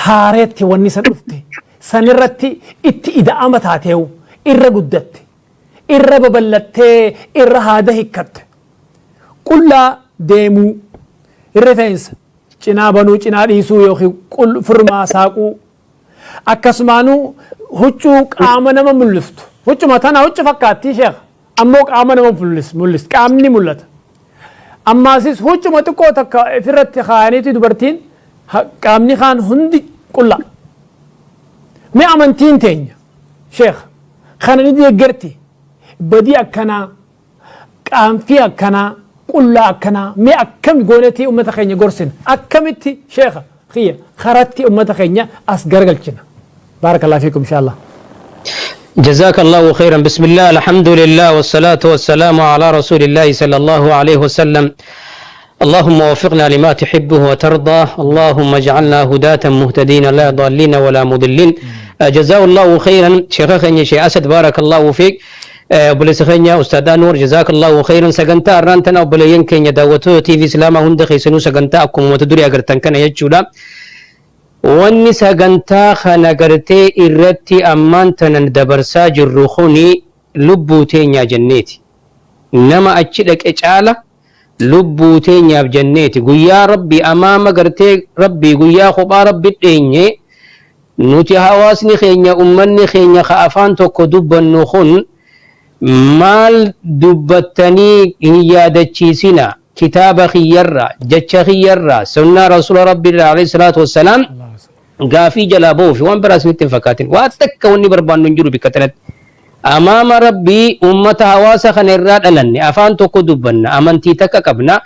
Haareetti wanni san dhufte sanirratti itti ida'ama taateewu irra guddatte, irra babal'attee, irra haada hikkatte. Qullaa deemuu, rifeensa cinaa banuu, cinaa dhiisuu yookiin firmaa saaquu, akkasumaanuu huccuu qaama nama mul'iftu, huccuma tana huccu fakkaattii sheekh, ammoo qaama nama mul'is, qaamni mul'ata. Ammaasis huccuma xiqqoo takka ifirratti kaayaniiti dubartiin qaamni kaan hundi qulla. Mee amantiin teenya sheekh kana ni deeggarti? Badii akkanaa, qaanfii akkanaa, qullaa akkanaa, mee akkami goonetii ummata keenya gorsina? Akkamitti sheekha kiyya karatti ummata keenya as garagalchina? Baarakallahu fiikum, inshallah. جزاك الله خيرا. بسم الله، الحمد لله، والصلاة والسلام على رسول الله صلى الله عليه وسلم. اللهم وفقنا لما تحبه وترضى، اللهم اجعلنا هداة مهتدين لا ضالين ولا مضلين. جزاه الله خيرا شيخ شيخ أسد، بارك الله فيك. Obboleessa keenya Ustaad Anwar, جزاك الله خيرا. Sagantaa arraan tana obboleeyyan keenya daawwattoota TV Islaamaa hunda keessanuu, sagantaa akkuma mata duree agartan kana jechuudha. Wanni sagantaa kana gartee irratti ammaan tanan dabarsaa jirru kuni lubbuu teenyaa jenneeti. Nama achi dhaqe caala lubbuu teenyaaf jenneeti. Guyyaa Rabbi amaama gartee Rabbi guyyaa kophaa Rabbi dheenye, nuti hawaasni keenya, ummanni keenya ka afaan tokko dubbannu kun maal dubbattanii hin yaadachiisina. Kitaaba kiyyarra, jecha kiyyarra, sunnaa rasuula Rabbiirra عليه الصلاة والسلام gaafii jalaa ba'uufi, waan biraa isinitti hin fakkaatin. Waa takka wanni barbaannu hin jiru bikka tanatti. Amaama Rabbii ummata hawaasa kana irraa dhalanne, afaan tokko dubbanna, amantii takka qabna.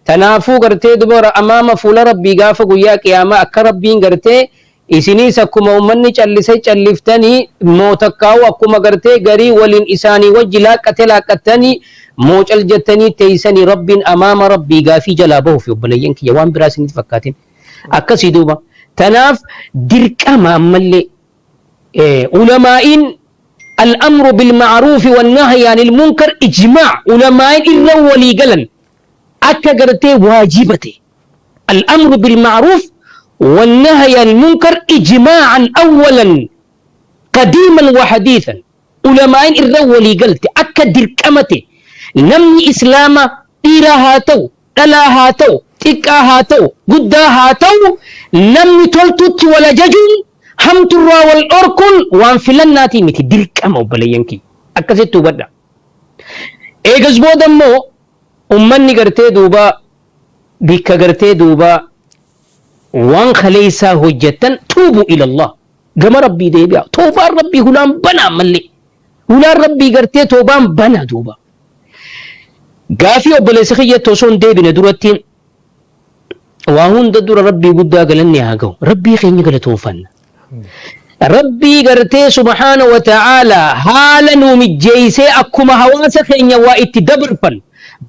Tanaafuu gartee dubara amaama fuula Rabbii gaafa guyyaa qiyaamaa akka Rabbiin gartee isiniis akkuma ummanni callise calliftanii mootakkaa'u, akkuma gartee garii waliin isaanii wajji laaqqate laaqqattanii moocal jettanii teeysanii, Rabbiin amaama Rabbii gaafii jalaa bahuuf, obboleeyyan kiyya, waan biraa isinitti fakkaatin. Akkasii duuba tanaaf dirqama ammallee ulamaa'iin الأمر بالمعروف والنهي عن المنكر إجماع علماء إرى ولي قلن أكا قرتي واجبتي. الأمر بالمعروف والنهي عن المنكر إجماعا أولا قديما وحديثا، علماء إرى ولي قلت أكا دركمتي. نمني إسلاما dhiira haa ta'u, dhalaa haa ta'u, xiqqaa haa ta'u, guddaa haa ta'u, namni toltutti wal ajajuun, hamturraa wal dhorkuun waan filannaatii miti, dirqama obboleeyyan kiyya. Akkasitti hubadha. Eegas booda immoo ummanni gartee duuba bikka gartee duuba waan kaleessaa hojjettan, توبوا إلى الله, gama Rabbii deebi'a. Toobaan Rabbii hulaan banaa mallee, hulaan Rabbii gartee toobaan banaa duuba. Gaafii obboleessa kiyyatti osoo hin deebine duratti, waa hunda dura Rabbii guddaa galanni haa ga'u. Rabbii keenya galatoonfanna. Rabbii gartee سبحانه وتعالى haala nuu mijjeeysee akkuma hawaasa keenya waa itti dabarfannu,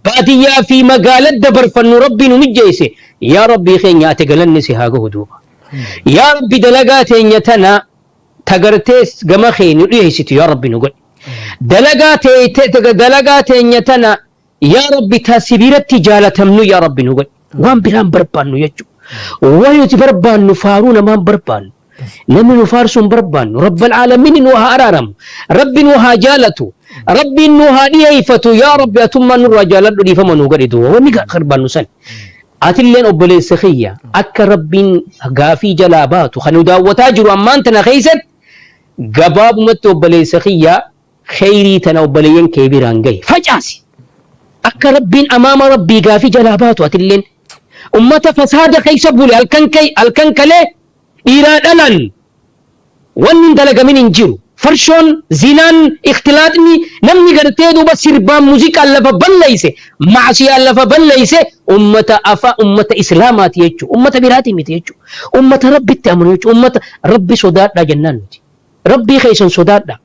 baadiyyaa fi magaalaa dabarfannu Rabbii nu mijjeeyse. Yaa Rabbii keenya, ati galanni si haa gahu duuba. Yaa Rabbi, dalagaa teenya tana tagartee gama kee nu dhiyeessitu yaa Rabbi nu godhi. Dalagaa teenya tana yaa Rabbi ta sibiiratti jaalatamnu yaa Rabbi nu godhi. Waan biraan barbaannu jechuudha. Waan nuti barbaannu faaruu namaan barbaannu. Namni nu faarsuu hin barbaannu. رب العالمين nu haa araaramu. Rabbi nu haa jaalatu. Rabbiin nu haa dhiyeeffatu. Yaa Rabbi, atummaan nurraa jaaladhu, dhiifama nu godhi duuba. Wanni barbaannu san. Atilleen obboleessa kiyya, akka Rabbiin gaafii jalaa baatu kan nu daawwataa jiru ammaan tana keessatti, gabaabumatti obboleessa kiyya, kheyrii tana obboleeyyan kee biraan gahe, facaasi. Akka Rabbiin amaama Rabbii gaafii jalaa baatu atilleen ummata fasaada keessa bule, halkan kee halkan kalee dhiiraa dhalan wanni hin dalagamin hin jiru. Farshoon, zinaan, ikhtilaaxni, namni gartee duuba sirbaan muuziqaan lafa balleeyse, macsiyaan lafa balleeyse, ummata afa ummata Islaamaati jechuudha. Ummata biraati miti jechuudha. Ummata Rabbitti amanu jechuudha. Ummata Rabbi sodaadhaa jennaan nuti. Rabbii keessan sodaadhaa.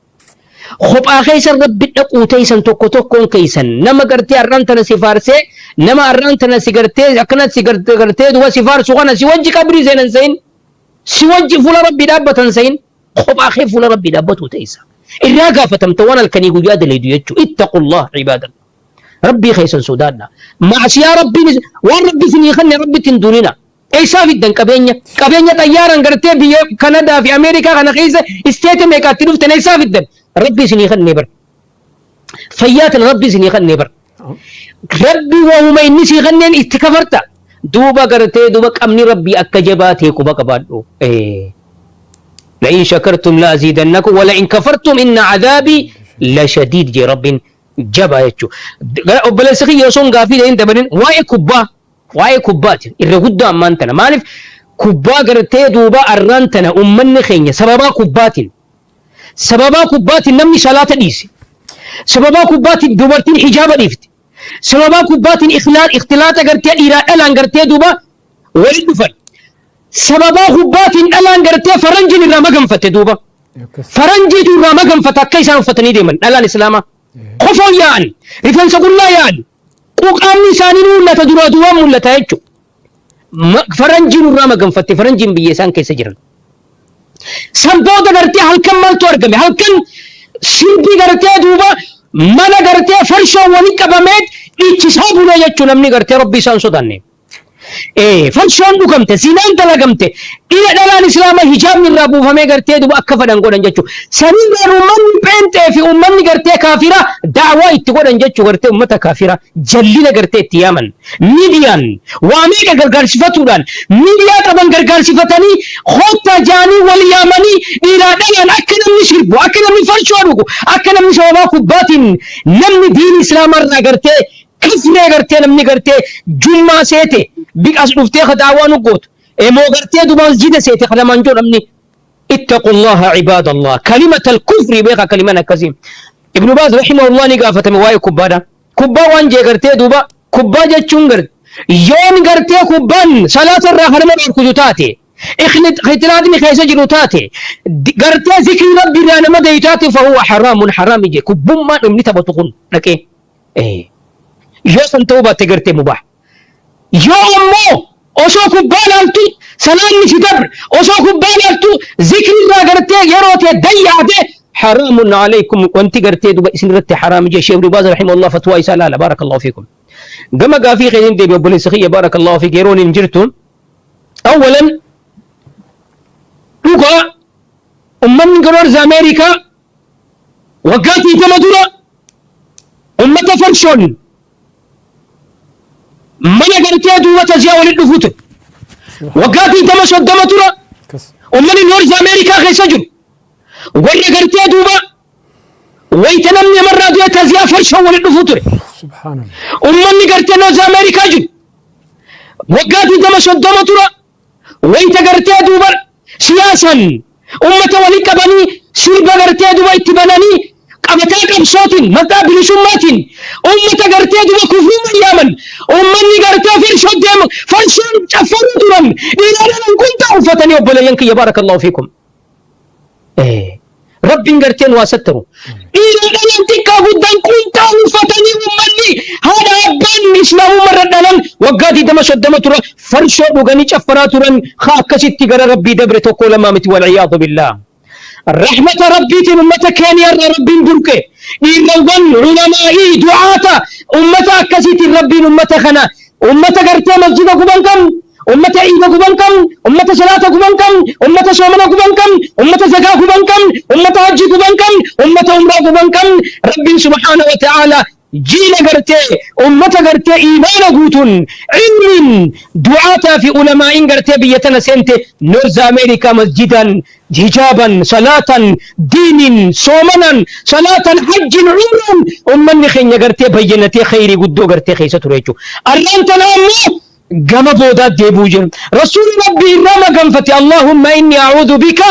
Kophaa keessan Rabbi dhaquu teessan tokko tokkoon keessan, nama gartee har'aan tana si faarsee, nama har'aan tana si gartee akkana si gartee duuba si faarsu kana si wajji qabrii seenan seyin, si wajji fuula Rabbii dhaabbatan seyin, kophaa kee fuula Rabbii dhaabbatu teessa. Irraa gaafatamta waan halkanii guyyaa daleedu jechuudha. اتقوا الله عباد الله. Rabbii keessan sodaadha. Maasiyaa Rabbiin waan Rabbi isinii kenne Rabbitti hin dunina. Eessaa fiddan qabeenya? Qabeenya xayyaaraan gartee biyya Kanadaa fi Ameerikaa kana keessa isteeta meeqaatti dhuftan eessaa fiddan? Rabbi isinii kennee bar. Fayyaa tana Rabbi isinii kennee bar. Rabbi wahuma inni sii kenneen itti kafarta. Duuba gartee duuba qabni Rabbii akka jabaa ta'e quba qabaadhu. لئن شكرتم لأزيدنكم ولئن كفرتم إن عذابي لشديد jee Rabbiin jabaa jechuudha. Obboleessi kiyya osoo hin gaafii hin dabalin, waa'ee kubbaa, waa'ee kubbaati irra guddaa ammaan tana. Maaliif kubbaa gartee duuba arraan tana ummanni keenya sababaa kubbaatiin namni salaata dhiise, sababaa kubbaatiin dubartiin hijaaba dhiifte, sababaa kubbaatiin ikhtilaaxa gartee dhiiraa dhalaan gartee duuba waliin dhufan, sababaa kubbaatiin dhalaan gartee faranjiin irraa maganfatte, duuba faranjiitu irraa maganfata akka isaan uffatanii deeman. Dhalaan islaamaa qofoon yaa'an, rifeensa qullaa yaa'an, quqaamni isaanii ni mul'ata, duraa duubaan mul'ata jechuudha. Faranjiin irraa maganfatte, faranjiin biyya isaan keessa jiran. San booda gartee halkan maaltu argame? Halkan sirbi gartee duuba mana gartee farshoon waliin qabamee dhiichisaa bulee jechuun namni gartee Rabbi isaan sodaanne. Farshoon dhugamte, zinaan dalagamte, dhiira dhalaan islaamaa hijaabni irraa buufamee gartee duuba akka fedhan godhan jechuudha. Sanirraan uummanni pheenxee fi uummanni gartee kaafiraa daawaa itti godhan jechuu, gartee uummata kaafiraa jallina gartee itti yaaman. Miidiyaan waa meeqa gargaarsifatuudhaan, miidiyaa qaban gargaarsifatanii, koottaa jaanii wal yaamanii, dhiiraa dhalaan akka namni sirbu, akka namni farshoo dhugu, akka namni sababaa kubbaatiin namni diini islaamaa irraa gartee kafree, gartee namni gartee jummaa seete biqas dhuftee daawaa nu gootu emoo gartee duba masjida seete kanamaan joo namni. اتقوا الله عباد الله، كلمة الكفر بيخا كلمة كزيم. ابن باز رحمه الله ni gaafatame waa'ee kubbaadha. Kubbaa waan jee gartee duuba kubbaa jechuun garte yoon gartee kubbaan salaata irraa kanama dhorkutu taate, ikhtilaaxni keessa jiru taate, gartee zikrii Rabbi irraa nama dayu taate, فهو حرام حرام jee. Kubbummaan inni taphatu kun dhaqee yoo san ta'uu baatte gartee مباح. Yoo ammoo osoo kubbaa laaltu salaanni si dabre, osoo kubbaa laaltu zikri irraa gartee yeroo ta'e dayyaate, حرام عليكم. Wanti gartee duba isin irratti حرام jee Sheekh Ibn Baaz رحمه الله fatwaa isaa laala. بارك الله فيكم. Gama gaafii keetiin deebi, obboleessa kiyya, بارك الله فيك. Yeroon hin jirtu. أولا dhugaa ummanni North Ameerikaa waggaa 20 dura ummata farshoon mana gartee duuba taziyaa waliin dhufu ture. Waggaa 20 30 dura ummanni North Ameerikaa keessa jiru warra gartee duuba wayita namni namarraa du'e taziyaa farshoon waliin dhufu ture. Ummanni gartee North Ameerikaa jiru waggaa 20 30 dura wayita gartee duuba siyaasan ummata walii qabanii sirba gartee duuba itti bananii, qabataa qabsootiin, maqaa bilisummaatiin ummata gartee duuba kufrii yaaman, ummanni gartee firshoo deemu, farshoon caffaruu turan, dhiiraa dhalan kuntaa uffatanii. Obboleeyyan kiyya, بارك الله فيكم, Rabbiin garteen waa sattaru. Dhiiraa dhalan, xiqqaa guddaan kuntaa uffatanii, ummanni haadha abbaan islaamummaa irra dhalan waggaa 20 30 tura farshoo dhuganii caffaraa turan. Haa, akkasitti gara Rabbii dabre tokko lamaa miti, والعياذ بالله. Rahmata Rabbiitiin ummata keenya irraa Rabbiin burqe dhiirrawwan ulamaa'ii du'aata ummata akkasiitiin Rabbiin ummata kana, ummata gartee masjida guban qabnu, ummata iida guban qabnu, ummata salaata guban qabnu, ummata soomana guban qabnu, ummata zakaa guban qabnu, ummata hajji guban qabnu, ummata umraa guban qabnu, Rabbiin سبحانه وتعالى jiila gartee ummata gartee iimaana guutuun ilmiin du'aataa fi ulamaa'iin gartee biyya tana seente, North America masjidan, hijaaban, salaatan, diinin, soomanan, salaatan, hajjin, umraan ummanni keenya gartee bayyanatee khayrii guddoo gartee keessa ture jechuudha. Arraan tana ammoo gama boodaa deebi'uu jiru. Rasuulli Rabbii irraa maganfate, اللهم إني أعوذ بك.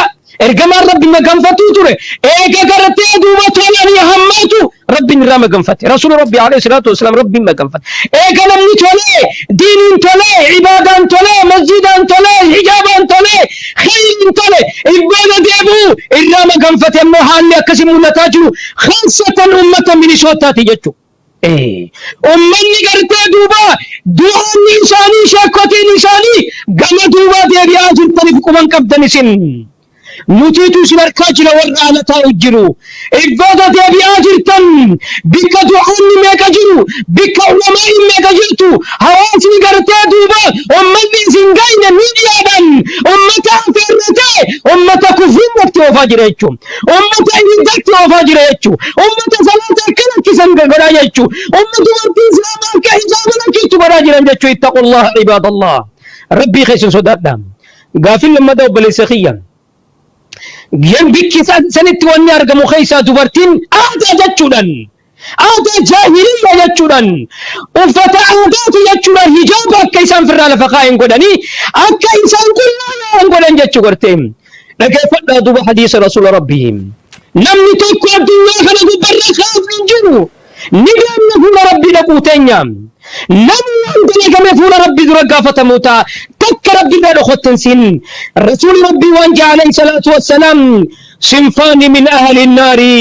Ergamaan Rabbi maganfatuu ture. Eega gartee duuba tolanii hammaatu Rabbiin irraa maganfate. Rasuulli Rabbi عليه الصلاة والسلام Rabbiin maganfate. Eega namni tolee, diiniin tolee, ibaadaan tolee, masjidaan tolee, hijaabaan tolee, khayriin tole, ibbooda deebi'u irraa maganfate. Ammoo haalli akkasii mul'ataa jiru خاصة ummata Minisootaati jechuudha. Ummanni gartee duuba du'aanni isaanii, sheekotiin isaanii gama duubaa deebi'aa jirtaniif quban qabdan isin. Nutiitu isin harkaa jira warra ala taa'u jiru. Iddoo deebi'aa jirtan, bikka du'aanni meeqa jiru, bikka ulamaa'iin meeqa jirtu, hawaasni gartee duuba ummanni isin gayne miidiyaadhaan ummata afeerratee ummata kufrinnatti oofaa jira jechuudha. Ummata ibiddatti oofaa jira jechuudha. Ummata salaata akka lakkisan godhaa jechuudha. Ummata dubartii islaamaa akka hijaaba lakkiftu godhaa jiran jechuudha. Ittaqullaha ibaadallah. Rabbii keessan sodaadha. Gaafin lammataa, obboleessa kiyya. Yan bikki sanitti wanni argamu keessaa dubartiin aadaa jechuudhaan, aadaa jaahiliyyaa jechuudhaan, uffata aadaati jechuudhaan hijaaba akka isaan firraa lafa kaa'an godhanii, akka isaan qullaa yaa'an godhan jechuu gartee. Dhageeffadhaa duuba hadiisa rasuula rabbii. Namni tokko addunyaa kana gubbarra kaafnu hin jiru. Ni deemna fuula rabbii dhaquu teenya. Namni waan dalagame fuula rabbii dura gaafatamu ta'a. Takka rabbi irraa dhokottan siin. Rasuuli rabbii waan ja'a alayhi salaatu wassalaam: sinfaani min ahli naari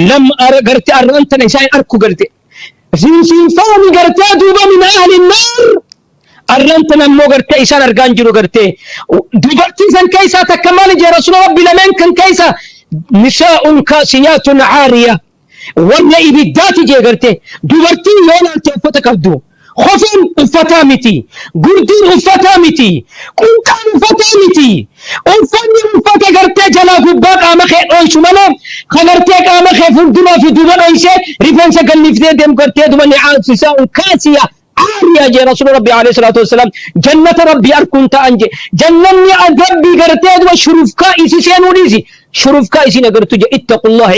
lam ara, garte arraan tana isaan arku garte. Sinfaani gartee duuba min ahli naar arraan tana ammoo gartee isaan argaan jiru gartee. Dubartii san keessaa takka maali jee rasuula rabbi? Lameen kan keessa nisaa'un kaasiyaatun caariya, warra ibiddaati jee garte. Dubartiin yoo laalte uffata qabdu, kofeen uffataa miti, gurdiin uffataa miti, qunxaan uffataa miti. Uffanni uffata gartee jalaa gubbaa qaama kee dhoysu malee, ka gartee qaama kee fuulduraa fi duuba dhoysee rifeensa galliftee deemu gartee duba nisaa'un kaasiya caariya jee rasuula rabbi alayhi salaatu wassalaam. Jannata rabbii arkuun ta'an jee. Jannanni rabbii gartee duba shurufkaa isi seenuu dhiisi, shurufkaa isin agartu jee. Ittaqullaha.